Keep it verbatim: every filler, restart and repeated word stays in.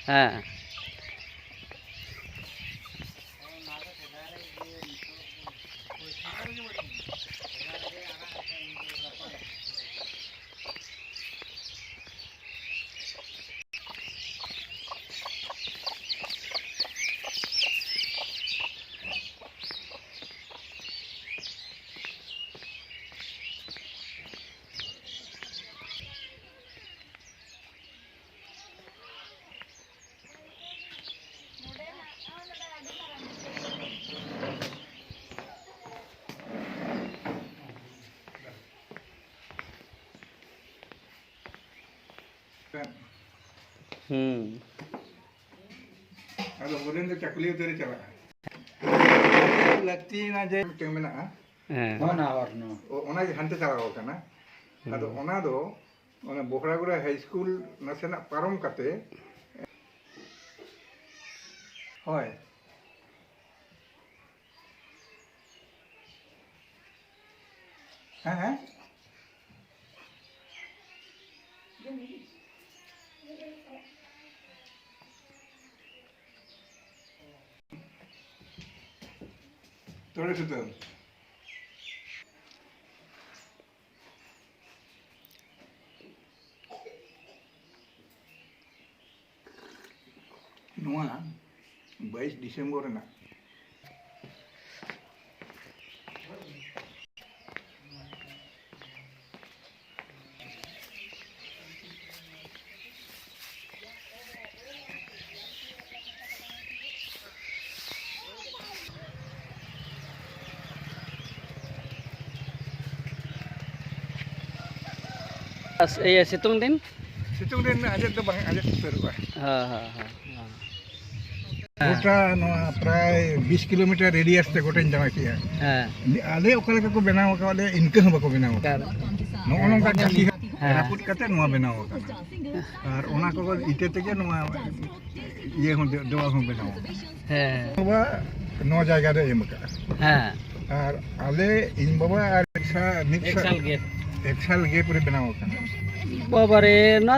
ᱦᱮᱸ᱾ ᱦᱩᱸ᱾ ᱟᱫᱚ ᱵᱚᱞᱮ ᱫᱚ ᱪᱟᱠᱩᱞᱤᱭᱟᱹ ᱩᱛᱟᱹᱨᱮ ᱪᱟᱞᱟᱜᱼᱟ᱾ ᱞᱟᱹᱠᱛᱤᱭᱮᱱᱟ ᱡᱮ ᱢᱤᱫᱴᱟᱝ ᱢᱮᱱᱟᱜᱼᱟ᱾ ᱦᱮᱸ᱾ ᱚᱱᱟ ᱦᱚᱨ ᱱᱚᱣᱟ᱾ ᱚ-, ᱚᱱᱟ ᱜᱮ ᱦᱟᱱᱛᱮ ᱪᱟᱞᱟᱣ ᱠᱟᱱᱟ᱾ ᱟᱫᱚ ᱦᱩᱸ᱾ ᱚᱱᱟ ᱫᱚ ᱚᱱᱟ ᱵᱚᱦᱲᱟᱜᱚᱲᱟ ᱦᱟᱭ ᱥᱠᱩᱞ ᱱᱟᱥᱮᱱᱟᱜ ᱯᱟᱨᱚᱢ ᱠᱟᱛᱮ, ᱦᱳᱭ᱾ ᱦᱮᱸ, ᱦᱮᱸ᱾ ᱛᱚᱲᱮ ᱥᱩᱛᱟᱹᱢ᱾ ᱱᱚᱣᱟ ᱵᱟᱭᱤᱥ ᱰᱤᱥᱮᱢᱵᱚᱨ ᱨᱮᱱᱟᱜ᱾ ᱟᱥ-, ᱤᱭᱟᱹ, ᱥᱤᱛᱩᱝ ᱫᱤᱱ? ᱥᱤᱛᱩᱝ ᱫᱤᱱ ᱟᱸᱡᱮᱫ ᱫᱚ ᱵᱟᱝ ᱟᱸᱡᱮᱫ ᱩᱛᱟᱹᱨᱚᱜᱼᱟ᱾ ᱦᱮᱸ, ᱦᱮᱸ, ᱦᱮᱸ, ᱦᱮᱸ᱾ ᱜᱚᱴᱟ ᱱᱚᱣᱟ ᱯᱨᱟᱭ ᱵᱤᱥ ᱠᱤᱞᱳᱢᱤᱴᱟᱨ ᱨᱮᱰᱤᱭᱟᱥ ᱛᱮ ᱜᱚᱴᱟᱧ ᱫᱟᱬᱟ ᱠᱮᱜᱼᱟ᱾ ᱦᱮᱸ᱾ ᱟᱞᱮ ᱚᱠᱟ ᱞᱮᱠᱟ ᱠᱚ ᱵᱮᱱᱟᱣ ᱟᱠᱟᱫ ᱞᱮᱭᱟ, ᱤᱱᱠᱟᱹ ᱦᱚᱸ ᱵᱟᱠᱚ ᱵᱮᱱᱟᱣ ᱟᱠᱟᱫ᱾ ᱱᱚᱜᱼᱚ ᱱᱚᱝᱠᱟ ᱠᱟᱹᱴᱤᱡ ᱦᱮᱸ᱾ ᱨᱟᱹᱯᱩᱫ ᱠᱟᱛᱮ ᱱᱚᱣᱟ ᱵᱮᱱᱟᱣ ᱟᱠᱟᱱᱟ᱾ ᱟᱨ ᱚᱱᱟ ᱠᱚ ᱤᱴᱟᱹ ᱛᱮᱜᱮ ᱱᱚᱣᱟ ᱤᱭᱟᱹ ᱦᱚᱸ, ᱫᱮᱣᱟᱞ ᱦᱚᱸ ᱵᱮᱱᱟᱣ ᱟᱠᱟᱱᱟ᱾ ᱦᱮᱸ᱾ ᱵᱟᱵᱟ ᱱᱚᱣᱟ ᱡᱟᱭᱜᱟ ᱨᱮ ᱮᱢ ᱟᱠᱟᱫᱼᱟ᱾ ᱦᱮᱸ᱾ ᱟᱨ ᱟᱞᱮ, ᱤᱧ ᱵᱟᱵᱟ ᱟᱨ ᱮᱠᱥᱟ-, ᱢᱤᱫ ᱥᱟ-, ᱮᱠᱥᱟᱞ ᱜᱮᱯ᱾ ᱮᱠᱥᱟᱞ ᱜᱮᱯ ᱨᱮ ᱵᱮᱱᱟᱣ ᱟᱠᱟᱱᱟ᱾ ᱵᱟᱵᱟᱨᱮ, ᱱᱚᱣᱟ